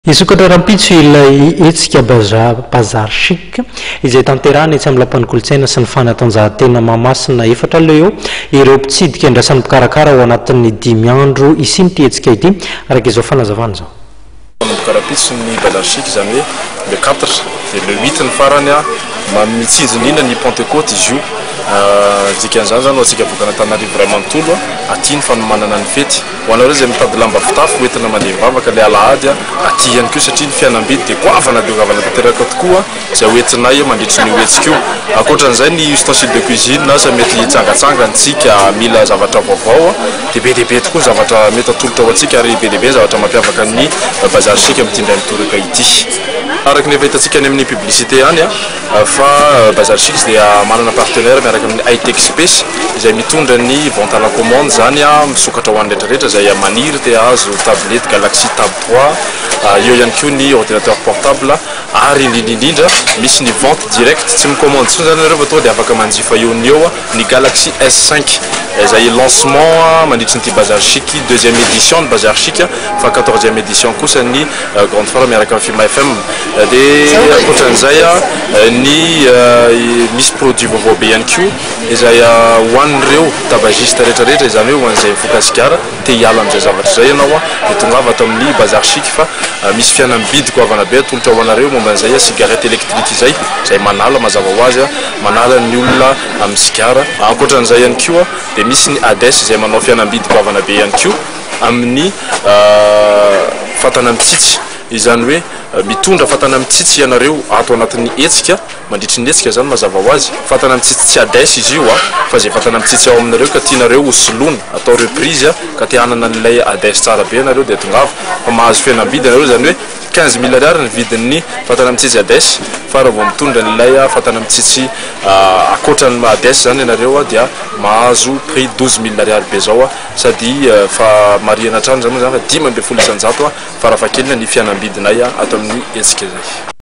Hisokatra rahampitso ilay hetsika Bazar Chic izay tanterahina etsy amin'ny Lapan'ny Kolontsaina sy ny Fanatanjahantena Mahamasina 40 eo ireo mpitsidika andrasan'ny mpikarakara ao anatin'ny 5 andro hisian'ity hetsika ity, araka izao fanazavana izao. Manomboka rahampitso ny Bazar Chic, izany hoe le 4 dia le 8 ny farany, mitsinjo indrindra ny Pentecôte izy io. Dikan'izany izany ho antsika vahoakan'Antananarivo iray manontolo, aty ny fanomanana ny fety. Ho anareo izay mitady lamba fitafy ho entina mandeha mivavaka ilay alahady, aty ihany koa satria ny fihenam-bidy dia goavana dia goavana tanteraka tokoa izay ho entinay mandritry ny io hetsika io. Ankoatran'izay ny ustensile de cuisine asa mety hitsangatsangana isika mila zavatra vaovao dia be dia be tokoa ny zavatra mety atolotra ho antsika ary be dia be ny zavatra mampiavaka ny Bazar Chic amin'ity indray mitoraka ity. Araka ny efa hitantsika any amin'ny publicité any fa Bazar Chic dia manana partenaire miaraka amin'ny Hightech Space izay mitondra ny vente à la commande izany misokatra ho an'ny rehetra rehetra izay maniry te hahazo tablette Galaxy Tab 3, eo ihany koa ny ordinateur portable ary indrindra indrindra misy ny vente directe, tsy mi-commande intsony izany ianareo fa tonga dia afaka manjifa eo no eo ny Galaxy S5 izay lancement mandritry ny ity Bazar Chic deuxième édition ny Bazar Chic fa quatorzième édition kosa ny Grande Foire miaraka amin'ny Fima FM. Dia ankoatran'izay ny misy produit vaovao be ihany koa izay ho an'ireo tabagistes rehetra rehetra, izany hoe ho an'izay mifoka sigara, te hiala amin'izay zavatra izay ianao dia tongava ato amin'ny Bazar Chic fa misy fihenam-bidy goavana be atolotra ho anareo momba an'izay cigarette électrique izay, izay manala mazava ho azy, manala ny olona amin'ny sigara. Ankoatran'izay ihany koa dia misy ny ADES izay manao fihenam-bidy goavana be ihany koa amin'ny fatana mitsitsy. Izany hoe mitondra fatana mitsitsy ianareo ato anatin'ny hetsika, mandritry ny hetsika izany mazava ho azy. Fatana mitsitsy tsy ADES izy io a, fa izay fatana mitsitsy ao aminareo ka tianareo ho soloina, atao reprise ka te hanana an'ilay ADES tsara be ianareo dia tongava fa mahazo fihenam-bidy ianareo, izany hoe 15 000 ariary ny vidin'ny fatana mitsitsy ADES fa raha vao mitondra an'ilay fatana mitsitsy ankoatra ny ADES izany ianareo dia mahazo prix 12 000 ariary be izao sady fa marihana hatrany izany moa izany fa 15% farafahakeliny ny fihenam-bidinay ato amin'ny hetsika izay.